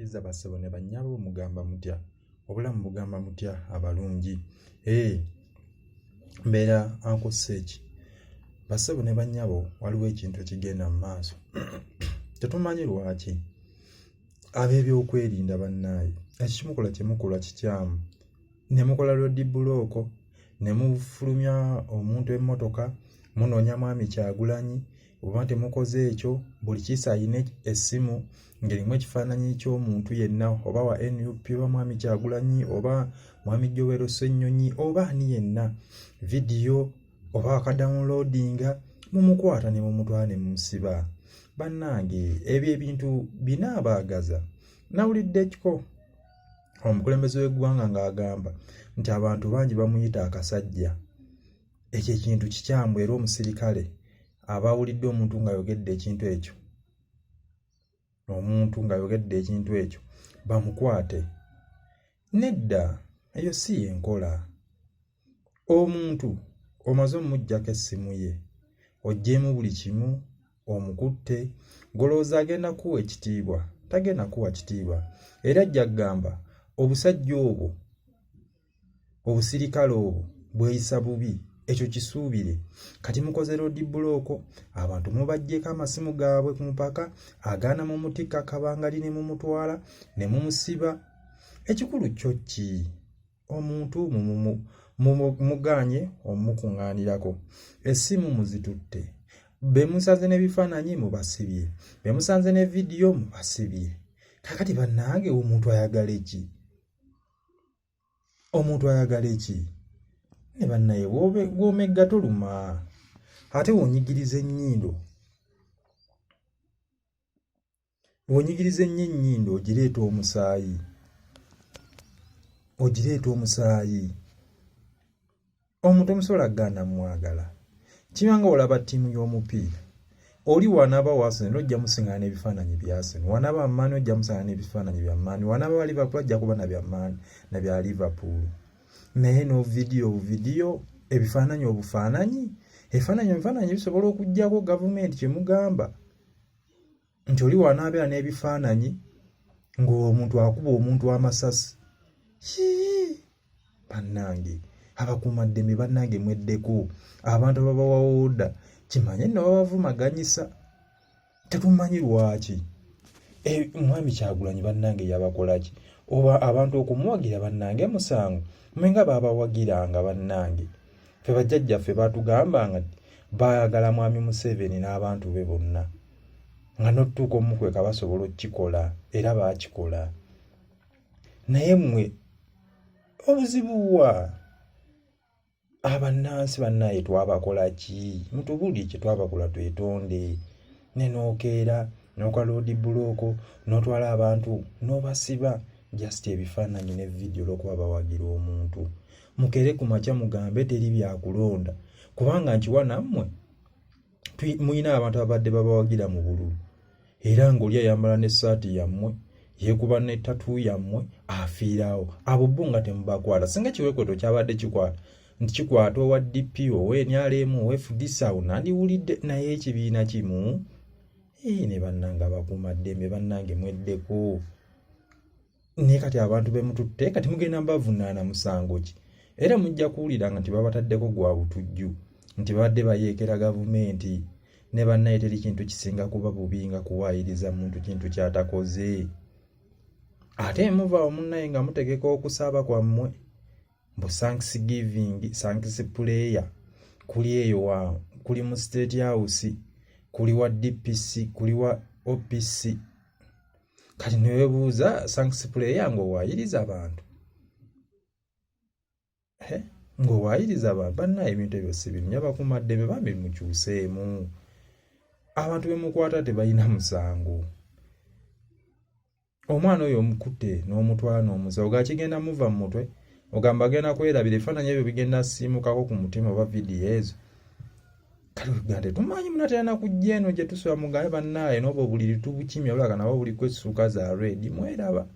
Mbaniriza bassebo ne bannyabo, mugamba mutya? Obulamu bugamba mutya abalungi? Ee, mbeera Uncle Seki. Bassebo ne bannyabo, waliwo ekintu ekigenda mu maaso. Tetumanyi lwaki ab'ebyokwerinda bannaaye ekimukola kye mukola kikyamu. Ne mukola road block, ne mufulumya omuntu emmotoka, munoonya Mwami Kyagulanyi, oba temukoze ekyo, buli kiisi alina essimu ng'erimu ekifaananyi ky'omuntu yenna, oba wa NUP, oba Mwami Kyagulanyi, oba Mwami Joel Ssennyonyi, oba ani yenna, vidiyo oba akadownloadinga, mumukwata ne mumutwala ne mumusiba. Bannange, ebyo ebintu binaabaagaza. Nawulidde kiko omukulembeze w'eggwanga ng'agamba nti abantu bangi bamuyita akasajja. Ekyo ekintu kikyamu, era omusirikale aba awulidde omuntu ng'ayogedde ekintu ekyo, omuntu ng'ayogedde ekintu ekyo, bamukwate. Nedda, eyo si y'enkola. Omuntu omaze omuggyako essimu ye, oggyeemu buli kimu, omukutte, ng'olowooza agenda kukuwa ekitiibwa? Tagenda kukuwa kitiibwa, era ajja kugamba obusajja obwo, obusirikale obwo bweyisa bubi. Ekyo kisuubire. Kati mukoze road block, abantu mubaggyeko amasimu gaabwe ku mupaka, agaana mumutikka kabangali ne mumutwala ne mumusiba. Ekikulu kyo ki? Omuntu mugaanye omukuŋŋaanirako, essimu muzitutte, be musanze n'ebifaananyi mubasibye, be musanze ne vidiyo mubasibye. Kakati bannange, omuntu ayagala eki? Omuntu ayagala eki? Ne bannaye, bw'omegga toluma, ate wonyigiriza ennyindo, bw'onyigiriza ennyo ennyindo ogireeta omusaayi, ogireeta omusaayi. Omuntu omusobola kugaana mwagala? Kibanga olaba ttiimu y'omupiira, oli wanaaba wa Arsenal ojja musingana n'ebifaananyi bya Arsenal, wanaaba Man ojja musangana n'ebifaananyi bya Man, wanaaba wa Liverpool ajja kuba na bya Man na bya Liverpool. Naye no vidiyo obuvidiyo, ebifaananyi obufaananyi, ebifaananyi ebifaananyi bisobola okuggyako gavumenti. Kyemugamba nti oli wanaabeera n'ebifaananyi ng'omuntu akuba omuntu amasasi? Yii, bannange abakuumaddembe, bannange mweddeko. Abantu ababawa order, kimanye nno babavumaganyisa. Tetumanyi lwaki. Mwami Kyagulanyi bannange yabakolaki? Oba abantu okumuwagira bannange musango? Mwe nga babawagiranga bannange, ffe bajjajjaffe batugambanga nti baayagala Mwami Museveni n'abantu be bonna, nga n'otutuuka omukweka basobola okukikola, era baakikola. Naye mmwe obuzibu wa abannansi? Bannaye, twabakola ki? Mutubuulire kye twabakola twetonde. Ne nookeera n'okola road block, n'otwala abantu n'obasiba, just ebifaananyi ne vidiyo, olw'okuba bawagira omuntu. Mukere ku makya mugambe teri byakulonda, kubanga nkiwa nammwe mulina abantu abadde babawagira mu bululu, era ng'oli ayambala n'essaati yammwe, yeekuba ne tattoo yammwe, afiirawo. Abo bo nga temubakwata. Singa ekiwekweto kyabadde kikwata nti kikwata owa DP, owa NRM, owa FDC, awo nandiwulidde. Naye ekibiina kimu ee, ne bannange abakuumaddembe, bannange mweddeko. Naye kati abantu bemututte, kati mugenda mbavunaana musango ki? Era mujja kuwulira nga nti babataddeko gwa butujju, nti babadde bayeekera gavumenti. Ne bannaye, teri kintu kisinga kuba bubi nga kuwaayiriza muntu kintu ky'atakoze. Ate muvaawo munnaye nga mutegeka okusaba kwammwe mbu thanksgiving, thanks prayer, kuli eyo wa kuli mu State House, kuli wa DPC, kuli wa OPC. Kati newebuuza, thanks prayer ng'owaayiriza abantu, ng'owaayiriza abantu? Bannaye, ebintu ebyo si birungi. Abakuumaddembe bambi mukyuseemu. Abantu bemukwata tebalina musango. Omwana oyo omukutte n'omutwala n'omusawo, ga kigenda muva mu mutwe, ogamba agenda kwerabira ebifaananyi ebyo, bigenda siimukako ku mutima oba vidiyo ezo. Kale uganda tetumanyi, munatera nakujja eno gye tusula, mugambe bannaaye n'obwo obuliri tubukimya, bulaka nabo buliko essuuka za red, mweraba.